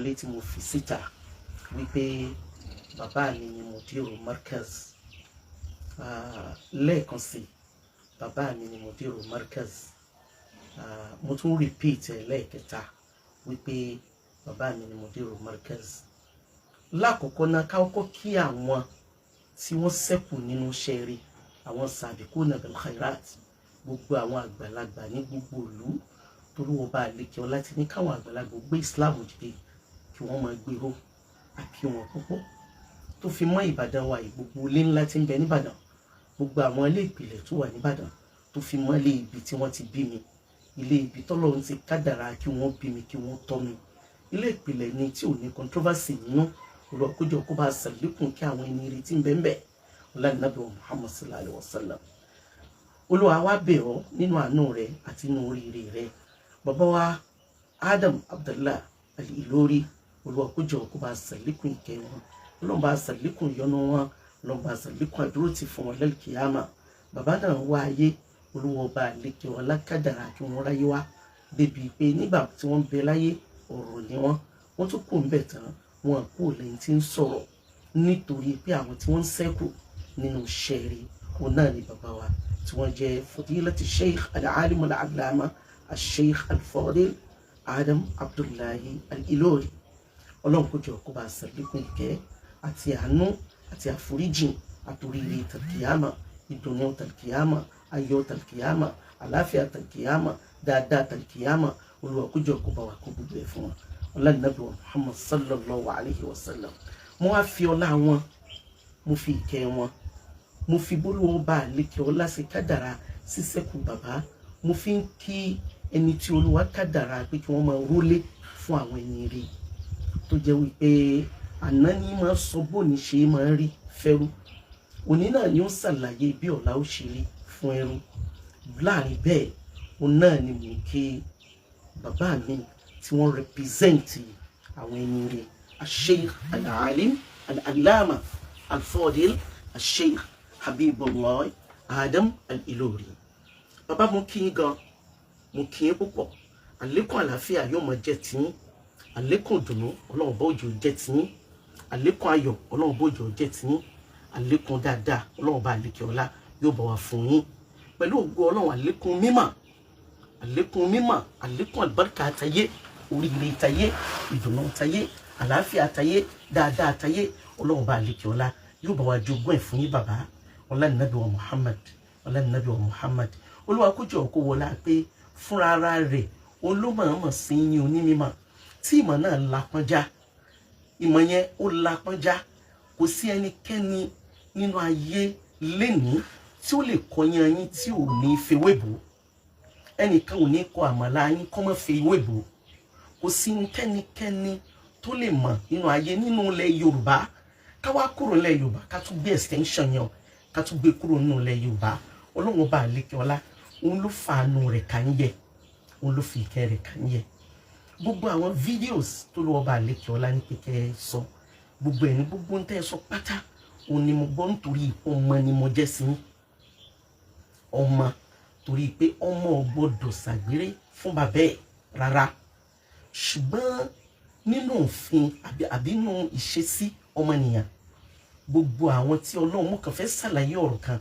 àpọ́nlé tí mo fi síta wípé bàbá mi ni Mudiru Markaz. Lẹ́ẹ̀kan sí, bàbá mi ni Mudiru Markaz. Mo tún repeat ẹ̀ lẹ́ẹ̀kẹta wípé bàbá mi ni Mudiru Markaz. Lákọ̀ọ́kọ́ náà, ká kọ́kọ́ kí àwọn tí wọ́n ṣẹ́kù nínú iṣẹ́ rí, àwọn sàbíkúnà bil khairat, gbogbo àwọn àgbàlagbà ní gbogbo ìlú, torí wọn bá àlekè ọlá ti ní káwọn àgbàlagbà gbé Islam dìde, kí wọ́n máa gbèrò àkí wọn púpọ̀, tó fi mọ́ Ìbàdàn wa yìí, gbogbo ilé ńlá tí ń bẹ nìbàdàn, gbogbo àwọn ilé ìpìlẹ̀ tó wà nìbàdàn, tó fi mọ́ ilé ibi tí wọ́n ti bí mi, ilé ibi tọ́lọ́run ti kádàrá kí wọ́n bí mi, kí wọ́n tọ́ mi. Ilé ìpìlẹ̀ ni tí ò ní controversy nínú. Olúwa kó jọ̀ọ́ kó bá sàlékún kí àwọn ẹni rí tí ń bẹ ń bẹ, ọlá nàbí wa Muhammad sallallahu alayhi wa sallam. Olúwa wa bẹ̀ ọ́ nínú àánú rẹ àti nínú oríire rẹ. Bàbá wa Adam Abdullah Al-Ilori, Olúwa kó jọ̀ọ́ kó bá sàlékún ìkẹ́ wọn, Ọlọ́run bá sàlékún ìyọ́nú wọn, Ọlọ́run bá sàlékún àdúró ti fún wọn lẹ́lìkìyàmà. Bàbá náà wá ayé, Olúwa ọba àlekè ọlá kádàrá kí wọ́n ráyé wá débi pé nígbà tí wọ́n ń bẹ láyé, ọ̀rọ̀ ni wọ́n. Wọ́n tún kù ń bẹ̀ tán, wọn kú lẹ́yìn tí ń sọ̀rọ̀, nítorí pé àwọn tí wọ́n ń ṣẹ́kù nínú ṣẹ́ẹ̀rì, òun náà ni bàbá wa tí wọ́n jẹ́ Fadilati Sheikh Al-Alim Al-Allama Al-Sheikh Al-Fadil Adam Abdullahi Al-Ilori. Ọlọ́run kó jọ̀ọ́ kó bá ṣàlékún ìkẹ́ àti àánú àti àforíjìn àtòríire tàlkìyàmà, ìdùnnú tàlkìyàmà, ayọ̀ tàlkìyàmà, àlàáfíà tàlkìyàmà, dáadáa tàlkìyàmà. Olúwa kó jọ̀ọ́ kó bá wa kó gbogbo ẹ̀ fún wa, ọlá nàbí wa Muhammad sallallahu alayhi wa sallam. Mo wá fi ọlá wọn, mo fi ìkẹ́ wọn, mo fi bólúwọ́ bá àlékè ọlá sí kádàrá sísẹ́kù bàbá, mo fi ń kí ẹni tí Olúwa kádàrá pé kí wọ́n máa rólé fún àwọn ẹni rí, tó jẹ́ wípé àná ní máa sọ bóni ṣe máa rí fẹ́rú, òní náà ni ó ṣàlàyé bí ọ̀la ó ṣe rí fún ẹrú. Láàrin bẹ́ẹ̀, òun náà ni mò ń kí bàbá mi tí wọ́n represent àwọn ẹni rẹ̀, Sheikh Al-Alim Al-Allama Al-Fadil Sheikh Habibullah Adam Al-Ilori. Bàbá, mo kí yín gan, mo kí yín púpọ̀. Àlékún àlàáfíà yóò máa jẹ́ tiyín, àlékún ìdùnnú Ọlọ́run bá òjò jẹ́ tiyín, àlékún ayọ̀ Ọlọ́run bá òjò jẹ́ tiyín, àlékún dáadáa Ọlọ́run bá àlékè ọlá yóò bá wa fún yín pẹ̀lú ògo Ọlọ́run, àlékún mímọ̀, àlékún mímọ̀, àlékún àlùbáríkà àtayé, oríire tayé, ìdùnnú tayé, àlàáfíà tayé, dáadáa tayé, Ọlọ́run bá àlékè ọlá yóò bá wa jogún ẹ̀ fún yín, bàbá. Ọlá nàbí wa Muhammad, ọlá nàbí wa Muhammad. Olúwa kó jọ̀ọ́ kó wọlá pé fúnra ara rẹ̀ olómọ̀ọ́mọ̀ sí yín onímọ̀ tí ìmọ̀ náà lápọ́njá, ìmọ̀ yẹn ó lápọ́njá. Kò sí ẹnikẹ́ni nínú ayé lénìí tí ó lè kọyán yín tí ò ní fewé bò. Ẹnìkan ò ní kọ àmàlà yín kọ́ mọ́ fewé bò. Kò sí kẹ́nikẹ́ni tó lè mọ̀ nínú ayé, nínú ilẹ̀ Yorùbá. Ká wá kúrò nílẹ̀ Yorùbá, ká tún gbé extension yẹn, ká tún gbé kúrò nínú ilẹ̀ Yorùbá. Ọlọ́run ọba àlékè ọlá, òun ló fàánú rẹ̀ kà ń yẹ, òun ló fi ìkẹ́ rẹ̀ kà ń yẹ. Gbogbo àwọn videos tó lọ́wọ́ ọba àlékè ọlá ní kékeré sọ, gbogbo ẹ̀ ní gbogbo ń tẹ́ ẹ sọ pátá, òun ni mo gbọ́, nítorí ọmọ ni mo jẹ́ sí ọmọ, torí pé ọmọ ò gbọ́dọ̀ ṣàgbére fún bàbá ẹ̀ rárá. Ṣùgbọ́n nínú òfin àbí nínú ìṣesí ọmọnìyàn, gbogbo àwọn tí Ọlọ́run mú kàn fẹ́ ṣàlàyé ọ̀rọ̀ kan,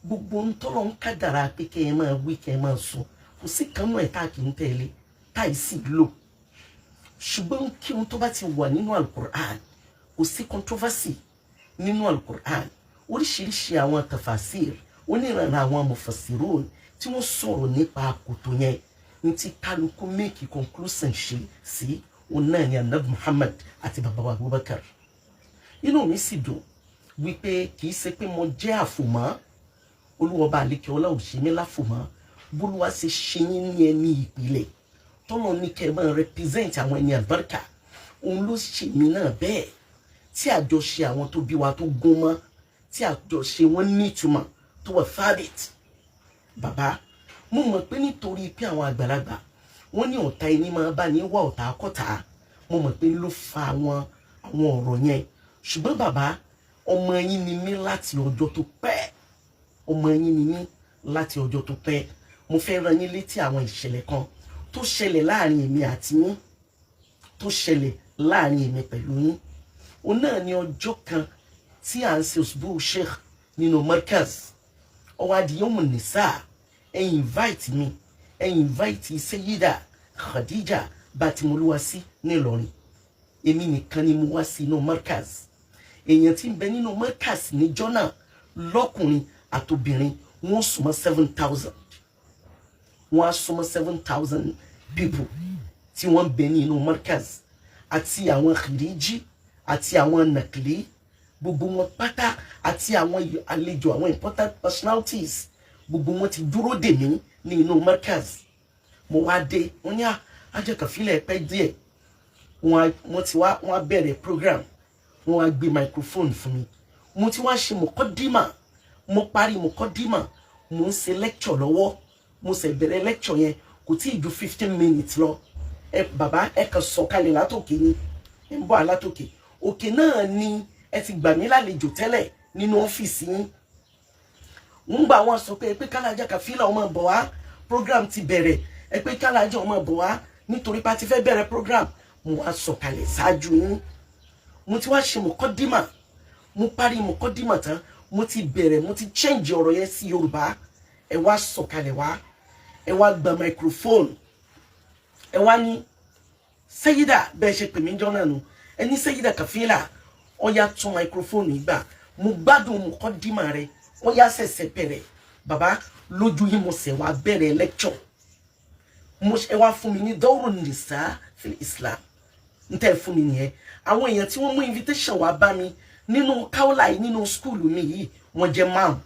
gbogbo ń tọ́lọ́ ń kádàrá pé kẹ́ ẹ máa wí, kẹ́ ẹ máa sọ, kò sí kanú ẹ̀ tá a kì í tẹ̀lé, tá ì sì lò. Ṣùgbọ́n kí ohun tó bá ti wà nínú Alukur'an, kò sí controversy nínú Alukur'an. Oríṣiríṣi àwọn tafasir, oníranran àwọn mufassirun tí wọ́n sọ̀rọ̀ nípa àkótó yẹn, ní tí kálukú make conclusion ṣe sí, òun náà ni anabi Muhammad àti bàbá wa Abubakar. Inú mi sì dùn wípé kì í ṣe pé mo jẹ́ àfòmọ́. Olúwọba àlekè ọlá ò ṣe mí láfòmọ́. Bólúwa ṣe ṣe yín ní ẹni ìpìlẹ̀ tọ́lọ́ ní kẹ́ ẹ máa represent àwọn ẹni àlùbáríkà, òun ló ṣe mí náà bẹ́ẹ̀, tí àjọṣe àwọn tó bí wa tó gún mọ́, tí àjọṣe wọn ní ìtumọ̀ tó wà thabit. Bàbá, mo mọ̀ pé nítorí pé àwọn àgbàlagbà wọ́n ní ọ̀tá ẹni máa bá ní wá ọ̀tá akọ́ta, mo mọ̀ pé ló fa àwọn ọ̀rọ̀ yẹn. Ṣùgbọ́n bàbá, ọmọ yín ni mí láti ọjọ́ tó pẹ́, ọmọ yín ni mí láti ọjọ́ tó pẹ́. Mo fẹ́ rán yín létí àwọn ìṣẹ̀lẹ̀ kan tó ṣẹlẹ̀ láàrin èmi àti yín, tó ṣẹlẹ̀ Láàrin èmi pẹ̀lú yín, òun náà ní ọjọ́ kan tí à ń ṣe usbu sheikh nínú markaz. Ọwọ́ adìyẹ́mù nìsá, ẹ invite mi, ẹ invite Seyida Khadija Batimoluwasi nílọrin. Èmi nìkan ni mo wá sí inú markaz. Èèyàn tí ń bẹ nínú markaz níjọ́ náà, lọ́kùnrin àtobìnrin, wọ́n súnmọ́ 7,000. Wọ́n á súnmọ́ 7,000 people tí wọ́n ń bẹ ní inú markaz, àti àwọn khiriji àti àwọn nàkìlí, gbogbo wọn pátá, àti àwọn àlejò, àwọn important personalities, gbogbo wọn ti dúró dè mí ní inú markaz. Mo wá dé, wọ́n ní ajẹ́kànfilẹ̀ pẹ́ díẹ̀. Wọ́n ti wá, wọ́n á bẹ̀rẹ̀ program, wọ́n á gbé microphone fún mi. Mo ti wá ṣe mọ̀kọ́dímà, mo parí mọ̀kọ́dímà, mo ń ṣe lecture lọ́wọ́. Mo ṣe bẹ̀rẹ̀ lecture yẹn, kò tí ì ju 15 minutes lọ. Ẹ bàbá, ẹ kàn sọ̀kalẹ̀ látòkè ni, ẹ ń bọ̀ alátòkè òkè náà ni ẹ ti gbà mí lálejò tẹ́lẹ̀ nínú ọ́fíìsì yín. Ń gbà wọ́n sọ pé kálájà Kàfílà ọmọ bọ̀ wá, program ti bẹ̀rẹ̀. Ẹ pé kálájà ọmọ bọ̀ wá nítorí pé a ti fẹ́ bẹ̀rẹ̀ program. Mo wá sọ̀kalẹ̀ ṣáájú yín. Mo ti wá ṣe mọ̀kọ́dímà, mo parí mọ̀kọ́dímà tán, mo ti bẹ̀rẹ̀, mo ti change ọ̀rọ̀ yẹn sí Yorùbá. Ẹ wá sọ̀kalẹ̀ wá, ẹ wá gba microphone, ẹ wá ní, "Sẹ́yídà," bẹ́ẹ̀ ṣe pè mí jọ́ náà nù, ẹ ní, "Sẹ́yídà Kàfílà, ó yá, tún microphone gbà. Mo gbádùn mọ̀kọ́dímà rẹ, ó yá, ṣẹ̀ṣẹ̀ bẹ̀rẹ̀." Bàbá, lójú yín, mo ṣẹ̀ wá bẹ̀rẹ̀ lecture. Mo ẹ wá fún mi ní dawru nisa fil Islam. N tẹ́ fún mi nìyẹn. Àwọn èèyàn tí wọ́n mú invitation wá bá mi nínú káwọ́là yìí, nínú school mi yìí, wọ́n jẹ́ márùn.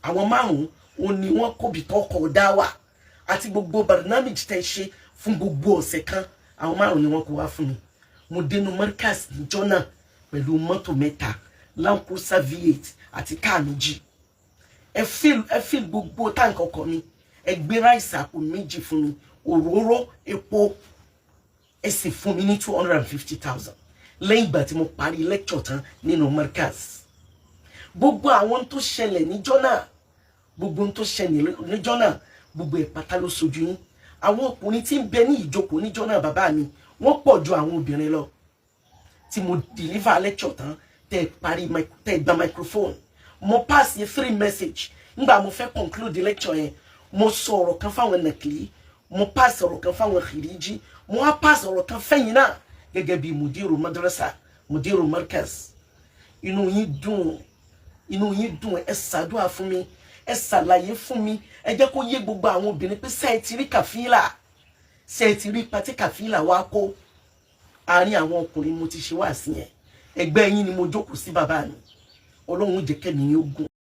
Àwọn márùn ún ní wọ́n kóbi tọkọ̀ dá wà àti gbogbo barnamij tẹ́ ṣe fún gbogbo ọ̀sẹ̀ kan. Àwọn márùn ni wọ́n kó wá fún mi. Mo dénú markaz níjọ́ náà pẹ̀lú mọ́tò mẹ́ta, Land Cruiser V8 àti káà méjì. Ẹ fill gbogbo tank ọkọ̀ mi, ẹ gbé rice àpò méjì fún mi, òróró, epo. Ẹ sì fún mi ní 250,000 lẹ́yìn ìgbà tí mo parí lecture tán nínú markaz. Gbogbo àwọn tó ṣẹlẹ̀ níjọ́ náà, gbogbo tó ṣẹlẹ̀ níjọ́ náà, gbogbo ẹ̀ pátá ló sojú yín. Àwọn ọkùnrin tí ń bẹ ní ìjókòó níjọ́ náà, bàbá mi, wọ́n pọ̀ ju àwọn obìnrin lọ. Tí mo deliver lecture tán, tẹ́ parí, tẹ́ gba microphone, mo pass yẹ three message. Ngbà mo fẹ́ conclude the lecture yẹn, mo sọ ọ̀rọ̀ kan fáwọn nàkìlí, mo pass ọ̀rọ̀ kan fáwọn khiriji, mo wá pass ọ̀rọ̀ kan fẹ́yìn náà gẹ́gẹ́ bí mudiru madrasa, mudiru markaz. Inú yín dùn, inú yín dùn. Ẹ ṣàdúrà fún mi, ẹ ṣàlàyé fún mi, ẹ jẹ́ kó yé gbogbo àwọn obìnrin pé ṣé ẹ ti rí Kàfílà, ṣé ẹ ti rí pati Kàfílà wá kó. Àárín àwọn ọkùnrin mo ti ṣe wá sí yẹn, ẹgbẹ́ yín ni mo jókòó sí. Bàbá mi, Ọlọ́run jẹ́ kẹ́mi yín ó gùn.